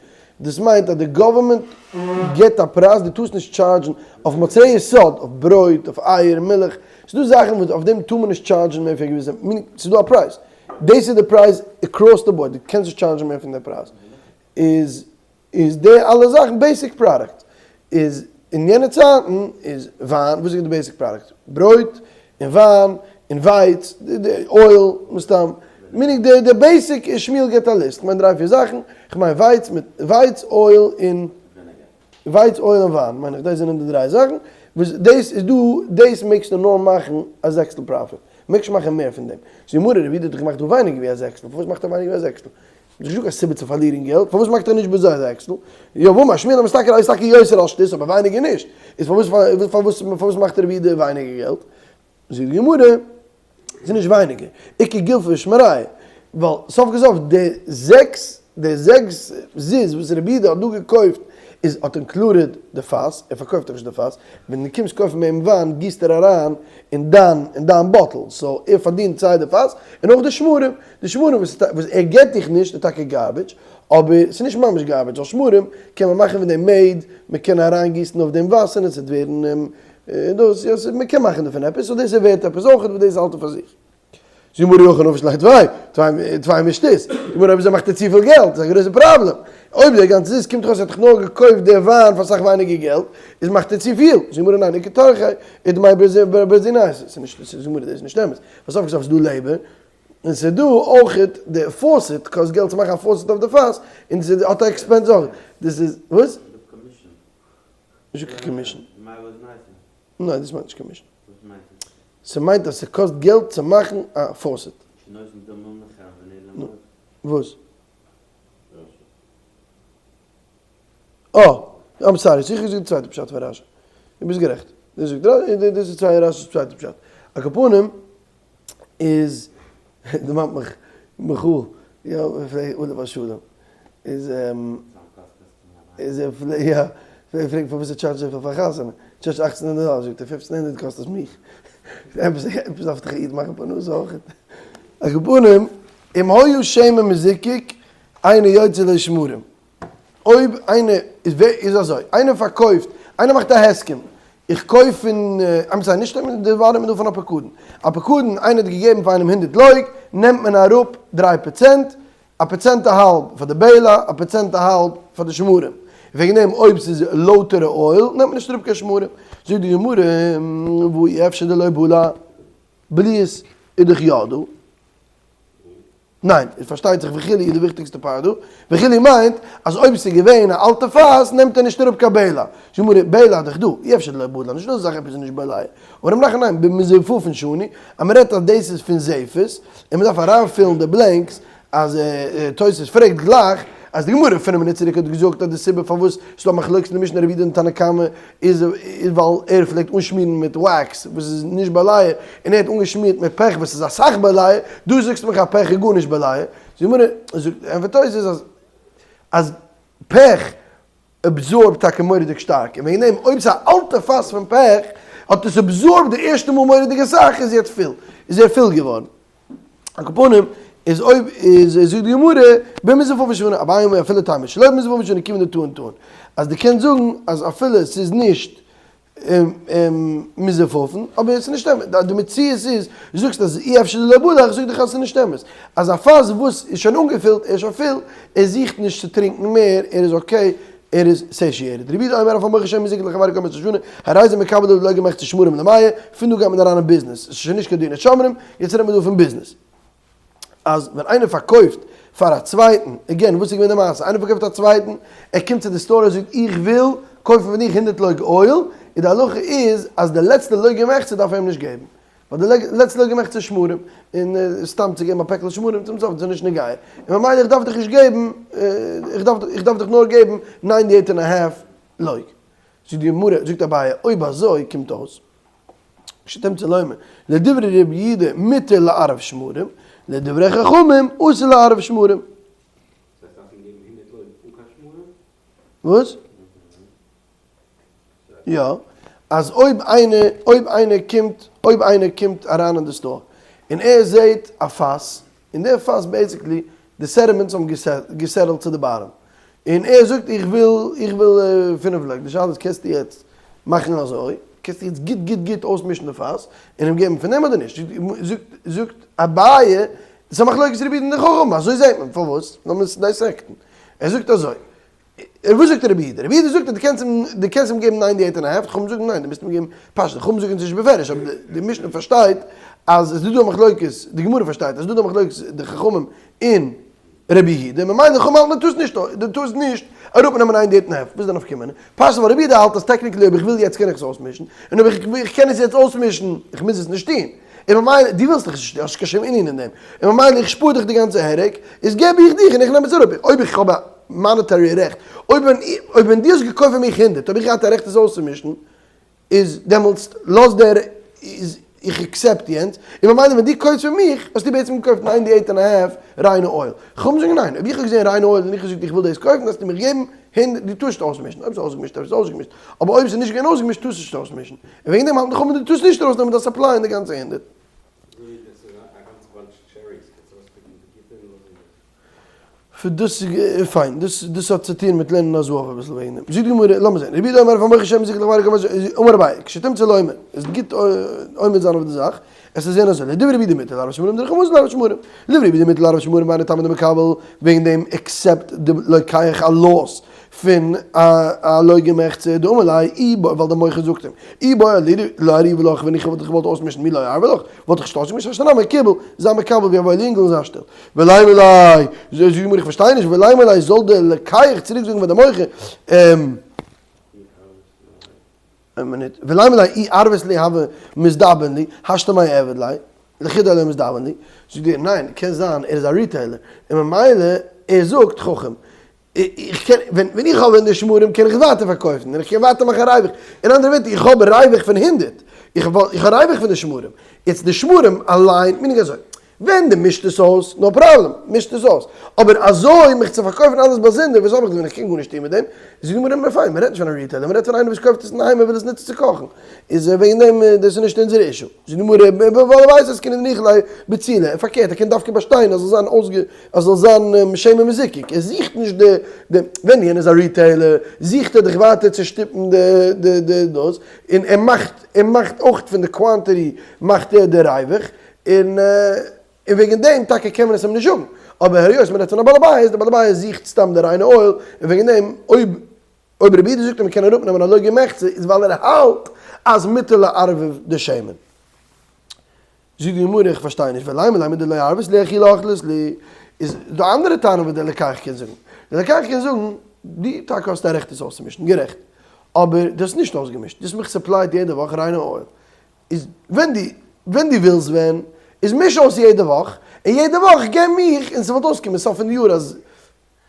דאס מיינט אז די government גיבט א פרייז דו טארסט נישט טשארדזשן אויף מוצרי יסוד אויף ברויט אויף אייער מילך ס'דא זאכן וואס אויף דעם טאר מען נישט טשארדזשן מער פון געוויסע ס'דא א פרייז דאס איז די פרייז across the board, דו קענסט נישט טשארדזשן מער פון די פרייז, איז איז די אלע זאכן basic product, איז אין יענע צייטן איז וויין, וואס איז די basic product? ברויט און וויין און ווייץ, די oil מסתם, meaning די די basic איז שמואל געבט א list, כ'מיין דריי פיר זאכן, כ'מיין ווייץ מיט ווייץ oil און ווייץ oil און וויין, מיין איך דאס זענען די דריי זאכן, וואס דאס איז דא, דאס מעגסטו נאר מאכן א זעקסטל profit, מעגסט נישט מאכן מער פון דעם. זאגט די גמרא, רבי יהודה האט דאך געמאכט דא ווייניגער ווי א זעקסטל, פארוואס מאכט ער ווייניגער ווי א זעקסטל? נישט דא קיין סיבה צו פארלירן געלט, פארוואס מאכט ער נישט ביז א זעקסטל? יא והאמר שמואל המשתכר אל ישתכר יותר על שתות, אבער ווייניגער נישט, איז פארוואס פארוואס פארוואס מאכט רבי יהודה ווייניגער געלט? זאגט די גמרא, ס'איז נישט ווייניגער, איכא גולפא ושמוריא, ווייל סוף כל סוף די זעקס, די זעקס זוז וואס רבי יהודה האט דא געקויפט איז האט included די פאס, ער פארקויפט דאך נישט די פאס, ווען דו קומסט קויפן ביי אים וויין גיסט ער אריין אין דיין אין דיין באטל, so ער פארדינט סיי די פאס און אויך די שמרים, די שמרים וואס וואס ער געט דיך נישט איז טאקע garbage, אבער ס'איז נישט ממש garbage, ווייל שמרים קען מען מאכן פון דעם מעד, מען קען אריינגיסן אויף דעם וואסער און ס'וועט ווערן. דאס יא ס'איז מ'קען מאכן דערפון עפעס, so דאס איז ווערט עפעס אויכעט וואס דאס האלט ער פאר זיך. זאגט די גמרא יאכן נפש לייט וויי, טוויי מישט עס, די גמרא אויב אזוי מאכט ער צופיל געלט, איז א גרויסע פראבלעם, אויב דער גאנצע זיס קומט דאך אויס ער האט דאך נאר געקויפט די וויין פאר אסאך ווייניגער געלט, איז מאכט ער צופיל, זאגט די גמרא ניין איכא טרחא ודמי ברזינאי, ס'איז נישט, זאגט די גמרא דאס איז נישט אמת, ווייל סוף כל סוף איז דא labor, און ס'איז דא אויכעט די faucet, קאסט געלט צו מאכן א faucet אויף די פאס, און ס'האט א expense אויך, דאס איז, וואס? נישט קיין commission. ניין דאס מיינט נישט commission. ס'מיינט אז ס'קאסט געלט צו מאכן א faucet. וואס? אה, I'm sorry, זיכער געזאגט די צווייטע פשט פון רשי. דו ביסט גערעכט. דאס זאגט רשי, דאס איז צוויי רשי'ס צווייטע פשט. על כל פנים איז, דערמאנט מיך מיכאל, יא, עליו השלום, איז איז ער פלעגט יא, פלעגט פרעגן פארוואס ער טשארדזשט אזויפיל פאר חתונה, טשארדזשט אכצן הונדערט דאלער, זאגט ער פופצן הונדערט קאסט עס מיך, עפעס עפעס דארף דאך א איד מאכן פרנסה אויכעט. על כל פנים, אם היה שמן מזוקק אינו יוצא לו שמרים, אויב איינער איז ווער איז אזוי, איינער פארקויפט, איינער מאכט א הסכם, איך קויף פון, I'm sorry, נישט די ווארט דא פון א פקדון, א פקדון, איינער האט געגעבן פאר איינעם הונדערט לוג, נעמט מען אראפ דריי פראצענט, א פראצענט א האלב פאר די בלע, א פראצענט א האלב פאר די שמרים. וועגן דעם אויב ס'איז לויטערע oil נעמט מען נישט אראפ קיין שמרים. זאגט די גמרא, והא אי אפשר דלא בלע, בליעות איז דאך יא דא. ניין, איז פארשטייט זיך וכו' איז די וויכטיגסטע part דא. וכו' מיינט אז אויב ס'איז געווען א אלטע פאס נעמט ער נישט אראפ קיין בלע. זאגט די גמרא, בלע איז דאך דא, אי אפשר דלא בלע, נישטא אזא זאך עפעס איז נישט בולע. אמר רב נחמן ניין, במזופפין שנו, אז מ'רעדט אז דאס איז פון זפת, און מ'דארף אריינפילן די blanks, אז תוס' פרעגט גלייך אז די גמרא פינף מינוט צוריק האט געזאגט אז די סיבה פארוואס ס'דא א מחלוקת אין די משנה רבי יהודה און תנא קמא איז ווייל ער פלעגט אנשמירן מיט wax וואס איז נישט בולע און ער האט אנגעשמירט מיט פעך וואס איז אסאך בולע, דא זאגסטו מיך אז פעך איז גארנישט בולע, זאגט די גמרא, זאגט ענטפערט תוס' אז אז פעך absorb ט טאקע מורא'דיג שטארק, און וועגן דעם אויב ס'איז א אלטע פאס פון פעך, האט עס absorb ט די ערשטע מאל מורא'דיג אסאך, איז יעצט פול, איז ער פול געווארן. על כל פנים, איז אויב איז זאגט די גמרא, במזופפין שנו, אביי אמר אפילו תימא שלא במזופפין שנו כיון דטעין טעין, אז דו קענסט זאגן אז אפילו ס'איז נישט מזופפין, אבער עס איז נישט אמת, די מציאות איז, דו זאגסט אז אי אפשר דלא בלע, איך זאג דיך אז עס איז נישט אמת, אז א פאס וואס איז שוין אנגעפילט, ער איז שוין פול, ער זוכט נישט צו טרינקן מער, ער איז okay, ער איז satiated. רבי יהודה אומר אף המוכר שמן מזוקק לחברו כל מחצה לשנה, הרי זה מקבל עליו לוג ומחצה שמרים למאה, פון דא גייט מען אריין אין ביזנעס, עס איז שוין נישט קיין דיני שומרים, יעצט רעדט מען דא פון ביזנעס. אז ווען איינער פארקויפט פאר א צווייטן, again וואס איז געווען די מעשה, איינער פארקויפט א צווייטן, ער קומט צו די store ער זאגט איך וויל קויפן פון דיך הונדערט לוג oil, און די הלכה איז אז די לעצטע לוג ומחצה דארף ער אים נישט געבן, ווייל די לעצטע לוג ומחצה איז שמרים, און סתם צו געבן א פעקל שמרים צום סוף איז נישט נוגע, און ממילא איך דארף דיך נישט געבן, איך דארף דיך נאר געבן ninety eight and a half לוג. זאגט די גמרא, זאגט אביי, אויב אזוי קומט אויס. שתמצא לומר, לדברי רבי יהודה מותר לערב שמרים, לדברי חכמים אסור לערב שמרים. וואס? יא, אז אויב איינער, אויב איינער קומט, אויב איינער קומט אריין אין די store, און ער זעהט א פאס, און די פאס basically, די sediments האבן גע settle ט צו די bottom, און ער זאגט איך וויל איך וויל פינף לוג, די שאלה איז קענסטו יעצט מאכן אזוי, קענסטו יעצט גוט גוט גוט אויסמישן די פאס און אים געבן פון דעם אדער נישט, זאגט זאגט אביי, ס'איז א מחלוקת רבי יהודה און די חכמים, אזוי זעט מען, פארוואס? לאמיר עס dissect ן, ער זאגט אזוי, וואס זאגט רבי יהודה? רבי יהודה זאגט אז דו קענסט אים דו קענסט אים געבן ninety eight and a half, די חכמים זאגן ניין דו מוזט אים געבן פשט, די חכמים זאגן עס נישט בפירוש אבער די משנה פארשטייט אז עס איז דא א מחלוקת, די גמרא פארשטייט אז עס איז דא א מחלוקת די חכמים און רבי יהודה, ממילא די חכמים האלטן דו טארסט נישט דו טארסט נישט אראפנעמען ninety eight and a half, וואס איז די נפקא מינה? פשט ווייל רבי יהודה האלט אז technically אויב איך וויל יעצט קען איך עס אויסמישן, און אויב איך קען עס יעצט אויסמישן, איך מוז עס נישט טון, און ממילא, דו ווילסט דאך עס נישט טון, האסט נישט קיין שום ענין אין דעם, און ממילא איך שפאר דיך די גאנצע headache, איז געב איך דיך און איך נעם עס אראפ, אויב איך האב א monetary רעכט, אויב ווען אויב ווען דו האסט געקויפט פון מיך הונדערט האב איך געהאט א רעכט עס אויסצומישן, איז דעמאלטס לאז דער איז איך accept יענץ, און ממילא ווען דו קויפסט פון מיך האסטו בעצם געקויפט ninety eight and a half ריינע oil. חכמים זאגן ניין, אויב איך האב געזען ריינע oil און איך האב געזאגט איך וויל דאס קויפן דארפסטו מיך געבן הונדערט, דו טארסט אויסמישן, אויב ס'איז אויסגעמישט איז אויסגעמישט, אבער אויב ס'איז נישט געווען אויסגעמישט טארסטו נישט אויסמישן, און וועגן דעם האלטן די חכמים דו טארסט נישט ארויסנעמען דיין supply אין די גאנצע הונדערט. דאס איז פיין, דאס דאס האט צו טון מיט לערנען א זהב אביסל וועגן דעם. זאגט די גמרא, לאמיר זען, רבי יהודה אומר אף המוכר שמן מזוקק לחבירו אמר אביי, כשתמצא לומר, עס גוט עומד זיין אויף די זאך, עס איז זען אזוי, לדברי רבי יהודה מותר לערב שמרים לדברי חכמים אסור לערב שמרים, לדברי רבי יהודה מותר לערב שמרים והיינו טעמא דמקבל, וועגן דעם accept די לוקח א loss פון א לוגה ומחצה, דאמר ליה אי בעי ווייל די מוכר זאגט אים, אי בעי לערובי לך ווען איך וואלט דיך געוואלט אויסמישן מי לא אערבי לך, וואלט איך נישט אויסגעמישט השתא נמי קיבל, זיי מקבל ווי א וואויל אינגל און זיי שטיל. ולימא ליה, זאגט די גמרא איך פארשטיי נישט, ולימא ליה זאל די לוקח צוריק זאגן פאר די מוכר, איין מינוט, ולימא ליה אי ערבית לי הוה מזדבן לי, השתא מאי איעביד ליה, לחודיה לא מזדבן לי, זאגט ער ניין, קען זיין ער איז א retailer, און ממילא ער זאגט חכם, איך קען, ווען ווען איך האב ווען די שמרים קען איך עס ווייטער פארקויפן, און איך קען ווייטער מאכן ריווח, אין אנדערע ווערטער איך האב ריווח פון הונדרעט, איך איך האב ריווח פון די שמרים, יעצט די שמרים אליין, meaning אזוי, ווען דו מישט עס אויס, no problem, מישט עס אויס. אבער אזוי מיך צו פארקויפן אלעס באזונדער, וואס האב איך דערפון, איך קען גארנישט טון מיט דעם. זאגט די גמרא, פיין, מען רעדט נישט פון א retailer, מען רעדט פון איינער וואס קויפט עס אינדערהיים און וויל עס נוצן צו קאכן. איז וועגן דעם, דאס איז נישט אונזער issue. זאגט די גמרא, בעל הבית עסקינן דניחא ליה בצילי, און פארקערט, ער קען דווקא באשטיין אז זאל זיין אויסגע, אז זאל זיין שמן מזוקק, ער זוכט נישט די, די, ווען יענער איז א retailer, זוכט ער דיך ווייטער צו שטופן די, די, די דאס, און ער מאכט, ער מאכט אויך פון די quantity מאכט ער די ריווח, און און וועגן דעם טאקע קען מען עס אים נישט זאגן, אבער היות מען רעדט פון א בעל הבית, דער בעל הבית זוכט סתם די ריינע oil, און וועגן דעם אויב אויב רבי יהודה זאגט אז מען קען אראפ נעמען א לוג ומחצה איז ווייל ער האלט אז מותר לערבב די שמן. זאגט די גמרא איך פארשטיי נישט, ולימא ליה מדלא ערבית לי אחילא אכלית לי, איז דא אנדערע טענה וואס דער לוקח קען זאגן, דער לוקח קען זאגן, דו טאקע האסט א רעכט עס אויסצומישן, גערעכט, אבער דו האסט נישט אויסגעמישט, דו האסט מיך supply ט יעדע וואך ריינע oil, איז ווען דו ווען דו ווילסט ווען איז מיש אויס יעדע וואך און יעדע וואך געב מיך און ס'וואלט אויסקומען סוף פון די יאר אז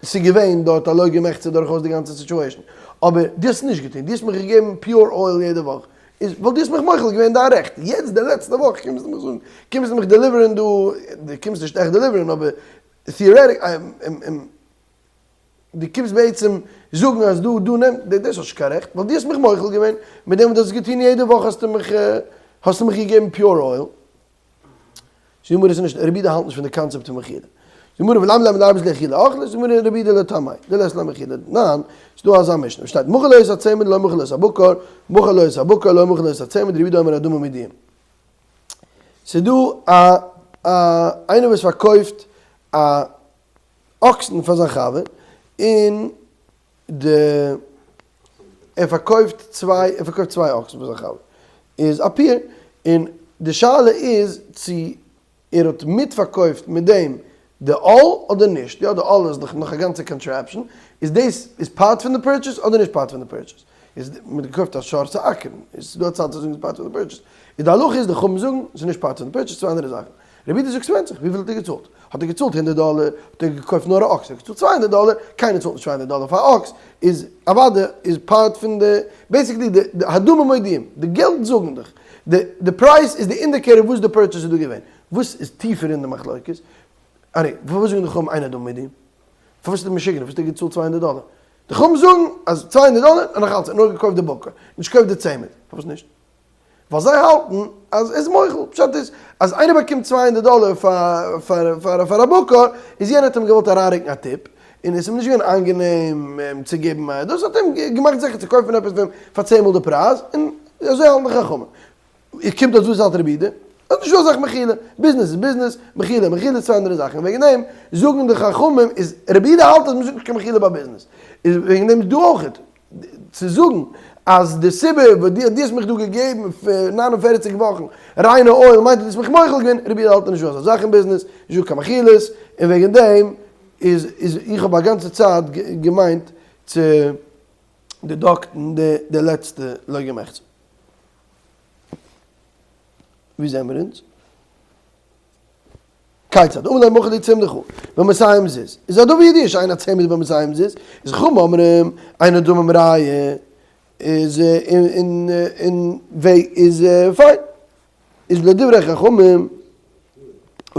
ס'איז געווען דארט א לוג ומחצה דורכאויס די גאנצע situation אבער דו האסט נישט געטון דו האסט מיך געגעבן pure oil יעדע וואך איז ווייל דו האסט מיך מוחל געווען דיין רעכט יעצט די לעצטע וואך קומסטו מיך זאגן קומסטו מיך deliver ען דא דו קומסט נישט עכט deliver ען אבער theoretic. דו קומסט בעצם זאגן אז דא דא נעם, דאס האסט נישט קיין רעכט, ווייל דו האסט מיך מוחל געווען, מיט דעם וואס דו האסט געטון יעדע וואך האסטו מיך האסטו מיך געגעבן pure oil. זאגט די גמרא ס'איז נישט, רבי יהודה האלט נישט פון די קאנצעפט פון מחילה. זאגט די גמרא ולימא ליה מדלא ערבית לי אכילה אכלית, זאגט די גמרא רבי יהודה לטעמיה, דלית ליה מחילה, ניין, ס'איז דא אזא משנה, שטייט מכר לו את הצמד לא מכר לו את הבקר, מכר לו את הבקר לא מכר לו את הצמד, רבי יהודה אומר הדמים מודיעים. ס'איז דא א א איינער וואס פארקויפט א אקסן פאר זיין חבר, און די ער פארקויפט צוויי ער פארקויפט צוויי אקסן פאר זיין חבר, איז א pair, און די שאלה איז צו ער האט מיט פארקויפט מיט דעם די עול אדער נישט, יא די עול איז דאך נאך א גאנצע contraption, איז דאס איז part פון די purchase אדער נישט part פון די purchase, איז מען האט געקויפט א שור צו אקערן, איז דא א צד צו זאגן ס'איז part פון די purchase, איז די הלכה איז די חכמים זאגן ס'איז נישט part פון די purchase צוויי אנדערע זאכן. רבי יהודה זאגט ס'ווענדט זיך, וויפיל האט ער געצאלט? האט ער געצאלט הונדערט דאלער, האט ער געקויפט נאר א אקס, האט ער געצאלט 200 דאלער, קיינער צאלט נישט 200 דאלער פאר א אקס, איז אוודאי איז part פון די, basically די הדמים מודיעים, די געלט זאגן דיך, די די פרייז איז די indicator וואס די purchase איז דא געווען, וואס איז טיפער אין די מחלוקת? ארי, פארוואס זאגן די חכמים אין הדמים מודיעים? פארוואס איז ער משוגע? פארוואס האט ער געצאלט 200 דאלער? די חכמים זאגן אז 200 דאלער און נאך אלץ ער האט נאר געקויפט די בקר, נישט געקויפט די צמד, פארוואס נישט? ווייל זיי האלטן אז ער איז מוחל, פשט איז אז איינער באקומט 200 דאלער פאר פאר א בקר, איז יענער האט אים געוואלט אריינרוקן א tip, און עס איז אים נישט געווען איינגענעם אים צו געבן, דאס האט אים געמאכט זיכער צו קויפן עפעס פון פאר צען מאל די פרייז, און אזוי האלטן די חכמים. קומט אויס וואס האלט רבי יהודה? אז נישטא אזאך מחילה, ביזנעס איז ביזנעס, מחילה איז מחילה, צוויי אנדערע זאכן, וועגן דעם זאגן די חכמים איז רבי יהודה האלט אז מען זאגט נישט קיין מחילה ביי ביזנעס, איז וועגן דעם איז דא אויכעט צו זאגן אז די סיבה וואס דו האסט מיך דא געגעבן פאר 49 וואכן ריינע oil מיינט אז דו האסט מיך מוחל געווען, רבי יהודה האלט נישט דא אזא זאך אין ביזנעס, נישט דא קיין מחילות, און וועגן דעם איז איז איך האב א גאנצע צייט געמיינט צו deduct ן די די לעצטע לוג ומחצה. ווי זעמער אונז? כיצד? אמר ליה מכר לי צמדך במאתים זוז, איז הדבר ידוע שאין הצמד במאתים זוז, איז חכמים אומרים אין הדמים ראיה, איז און און איז פיין, איז לדברי חכמים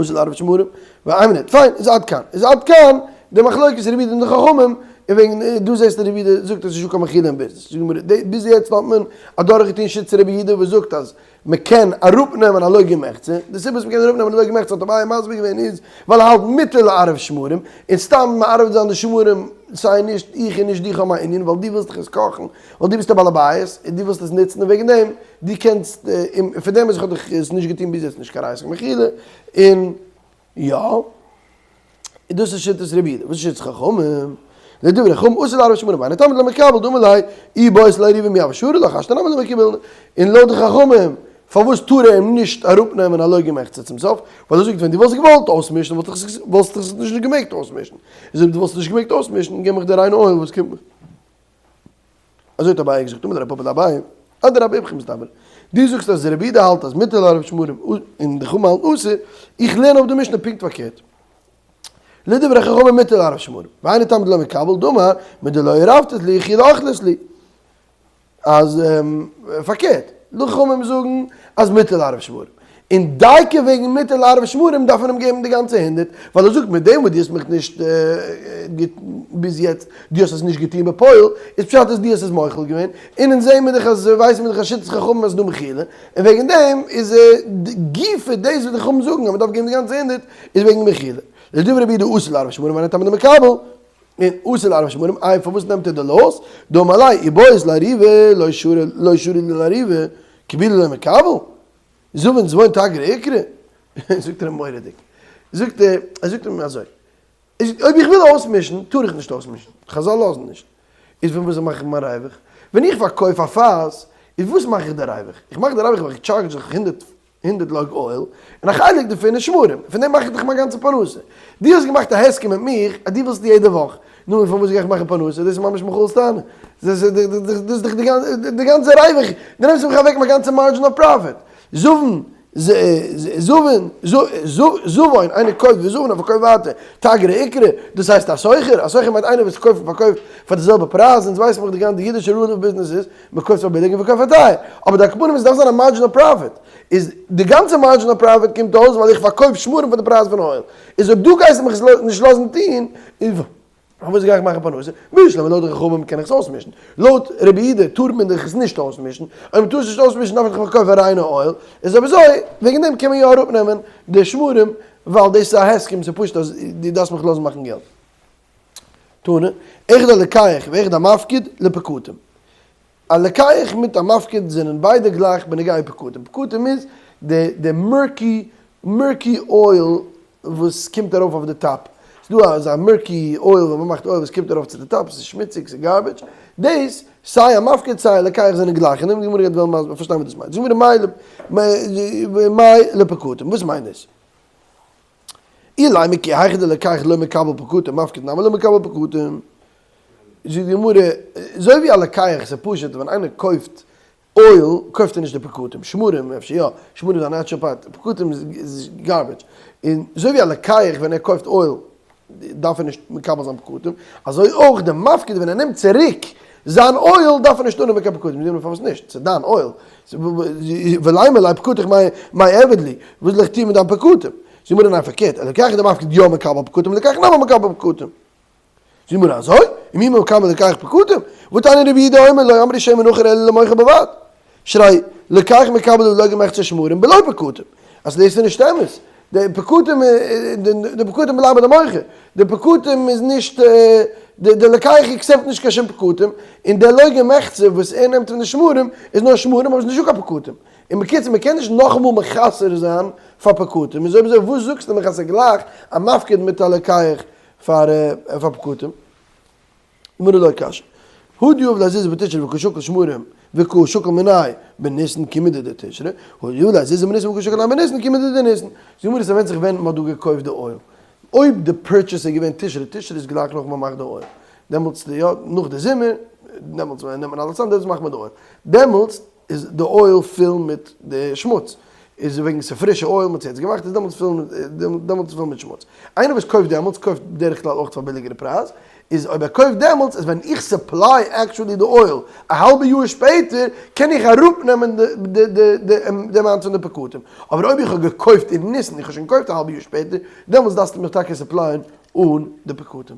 אסור לערב שמרים, ואין מינוט, פיין, איז עד כאן, איז עד כאן די מחלוקת רבי יהודה און די חכמים. און וועגן דא זעסטו רבי יהודה זאגט אז ס'איז נישטא קיין מחילה אין ביזנעס. זאגט די גמרא, ביז יעצט האט מען אדורכגעטון שיטת רבי יהודה וואס זאגט אז מ'קען אראפנעמען א לוג ומחצה, די סיבה וואס מ'קען אראפנעמען א לוג ומחצה האט אביי מסביר געווען איז ווייל ער האלט מותר לערב שמרים, און סתם מערב זיין די שמרים סיי נישט איך און נישט דיך האבן א ענין ווייל דו ווילסט דאך עס קאכן, ווייל דו ביסט א בעל הבית און דו ווילסט עס נוצן און וועגן דעם דו קענסט, און פון דעם אז איך האב דיך עס נישט געטון ביז יעצט נישט קיין ראיה מחילה, און יא. און דאס איז שיטת רבי יהודה, וואס איז שיטת חכמים? לדברי חכמים אסור לערב שמרים והיינו טעמא דלא מקבל דאמר ליה איבעית לערובי מי הוה שרי לך השתא נמי לא מקבל, און לויט די חכמים פארוואס טאר ער אים נישט אראפנעמען א לוג ומחצה צום סוף? ווייל ער זאגט ווען דו וואלסט געוואלט אויסמישן וואלסטו עס נישט געמעגט אויסמישן, איז אויב דו וואלסט נישט געמעגט אויסמישן גיב מיך די ריינע oil וואס קומט מיך. אזוי האט אביי געזאגט, אמר ליה רב פפא לאביי, אדרבה איפכא מסתברא, דו זאגסט אז רבי יהודה האלט אז מותר לערב שמרים און די חכמים האלטן אסור, איך לערן אויף די משנה פונקט פארקערט, לדברי חכמים מותר לערב שמרים, והיינו טעמא דלא מקבל דאמר מדלא עירבת לי כי אכלת לי, אז פארקערט, די חכמים זאגן אז מותר לערב שמרים, און דייקא וועגן מותר לערב שמרים דארף מען אים געבן די גאנצע הונדרעט, ווייל ער זאגט מיט דעם וואס דו האסט מיך נישט ביז יעצט, דו האסט עס נישט געטון בפועל, איז פשט אז דו האסט עס מוחל געווען, און אונז זעהן מיר דאך אז ווייסן מיר דאך אז שיטת חכמים אז ס'דא מחילה, און וועגן דעם איז גופא דאס וואס די חכמים זאגן אז מ'דארף געבן די גאנצע הונדרעט איז וועגן מחילה. לדברי רבי יהודה אסור לערב שמרים והיינו טעמא דמקבל, און אסור לערב שמרים, איי פארוואס נעמט ער די loss, דאמר ליה איבעית לערובי לא שרי לא שרי לי לערובי, קבולי לא מקבל? זבין זבון תגרי איקרי? זאגט ער אים מורא'דיג, זאגט ער, ער זאגט אים אזוי, ער זאגט אויב איך וויל אויסמישן טאר איך נישט אויסמישן, חזל לאזן נישט, איז פון וואס מאך איך מיין ריווח? ווען איך פארקויף א פאס, איז וואס מאך איך די ריווח? איך מאך די ריווח ווייל איך טשארדזש דיך הונדרעט הונדרעט לוג oil, און א חלק דערפון איז שמרים, פון דעם מאך איך דאך מיין גאנצע פרנסה. דו האסט געמאכט א הסכם מיט מיך אז דו ווילסט יעדע וואך, נו און פארוואס גיי איך מאכן פרנסה? דאס איז ממש מיכאל'ס טענה. דאס איז דאך די גאנצע ריווח, דו נעמסט מיך אוועק מיין גאנצע margin of profit. זבין, זבין, זבון, איינער קויפט וזבין און פארקויפט ווייטער, תגרי איקרי, דאס הייסט א סוחר? א סוחר מיינט איינער וואס קויפט און פארקויפט פאר די זעלבע פרייז, אונז ווייסן מיר דאך די אידישע rule of business איז, מען קויפט פאר ביליג און פארקויפט פאר טייער, אבער די עכברים עס דארף זיין א margin of profit, איז די גאנצע margin of profit קומט אויס ווייל איך פארקויף שמרים פאר די פרייז פון oil, איז אויב דו גייסט מיך עס נישט לאזן טון, איז פארוואס גיי איך מאכן פרנסה? בשלמא לויט די חכמים קען איך עס אויסמישן, לויט רבי יהודה טאר מען דאך עס נישט אויסמישן, אויב מען טאר עס נישט אויסמישן דארף איך דאך פארקויפן ריינע oil, איז אויב אזוי וועגן דעם קען מען יא אראפנעמען די שמרים ווייל דאס איז א הסכם, ס'איז פשוט אז דו דארפסט מיך לאזן מאכן געלט. תנא, אחד הלוקח ואחד המפקיד לפקטים. א לוקח מיט א מפקיד זענען ביידע גלייך בנוגע פקטים. פקטים איז די די murky murky oil וואס קומט ארויף אויף די top. ס'איז דא אזא murky oil ווען מ'מאכט oil וואס קומט ארויף צו די top, ס'איז שמוציג, ס'איז garbage. דאס, סיי א מפקיד סיי א לוקח זענען גלייך. און די גמרא גייט וועלן מסביר פארשטיין וואס דאס מיינט. זאגט די גמרא מאי לפקטים, וואס מיינט דאס? אילימא כי היכי דלוקח לא מקבל פקטים מפקיד נמי לא מקבל פקטים. זאגט די גמרא, אזוי ווי א לוקח ס'איז פשוט ווען איינער קויפט oil קויפט ער נישט די פקטים, שמרים אפשר יא, שמרים איז א natural part, פקטים איז garbage, און אזוי ווי א לוקח ווען ער קויפט oil דארף ער נישט מקבל זיין פקטים, אזוי אויך די מפקיד ווען ער נעמט צוריק זיין oil דארף ער נישט אננעמען קיין פקטים, זאגט מען פארוואס נישט, ס'איז דיין oil, ולימא ליה פקטיך מאי איעביד לי, וואס זאל איך טון מיט דיין פקטים? זאגט מיר ניין פארקערט, לוקח איז די מפקיד יא מקבל פקטים לוקח נמי מקבל פקטים. זאגט מיר אזוי? ומי מקבל לוקח פקטים? והתניא רבי יהודה אומר לא אמרו שמן עכור אלא למוכר בלבד. שהרי לוקח מקבל לוג ומחצה שמרים בלא פקטים. אז דאס איז נישט אמת. די פקטים די פקטים בלייבן ביי די מוכר. די פקטים איז נישט די לוקח accept נישט קיין שום פקטים, און די לוג ומחצה וואס ער נעמט פון די שמרים איז נאר שמרים אבער עס איז נישטא קיין פקטים. און בקיצור מען קען נישט נאכאמאל מחסר זיין פאר פקטים, איז אויב אזוי וואס זאגסטו מיך אז ס'איז גלייך א מפקיד מיט א לוקח פאר פקטים? גמרא לא קשיא. הא דיהיב ליה זוזי בתשרי וקא שקיל שמרים וקא שקיל מינייהו בניסן כי מידי דתשרי, הא דיהיב ליה זוזי בניסן וקא שקיל ליה בניסן כי מידי דניסן. זאגט גמרא ס'ווענדט זיך ווען מ'האט דא געקויפט די oil. אויב די purchase איז געווען תשרי, תשרי איז גלייך נאך מ'מאכט די oil. דעמאלטס יא, נאך די זומער, דעמאלטס נעמט מען אלעס צאם, דעמאלטס מאכט מען די oil. דעמאלטס איז די oil פול מיט די שמוץ, איז וועגן ס'איז פרישע oil מ'האט עס יעצט געמאכט איז דעמאלטס פול דעמאלטס פול מיט שמוץ. איינער וואס קויפט דעמאלטס קויפט בדרך כלל אויך פאר ביליגערע פרייז, איז אויב ער קויפט דעמאלטס איז ווען איך supply actually די oil א האלבע יאר שפעטער קען איך אראפנעמען די די די amount פון די פקטים, אבער אויב איך האב געקויפט אין ניסן איך האב שוין געקויפט א האלבע יאר שפעטער דעמאלטס דארפסטו מיך טאקע supply ען אן די פקטים.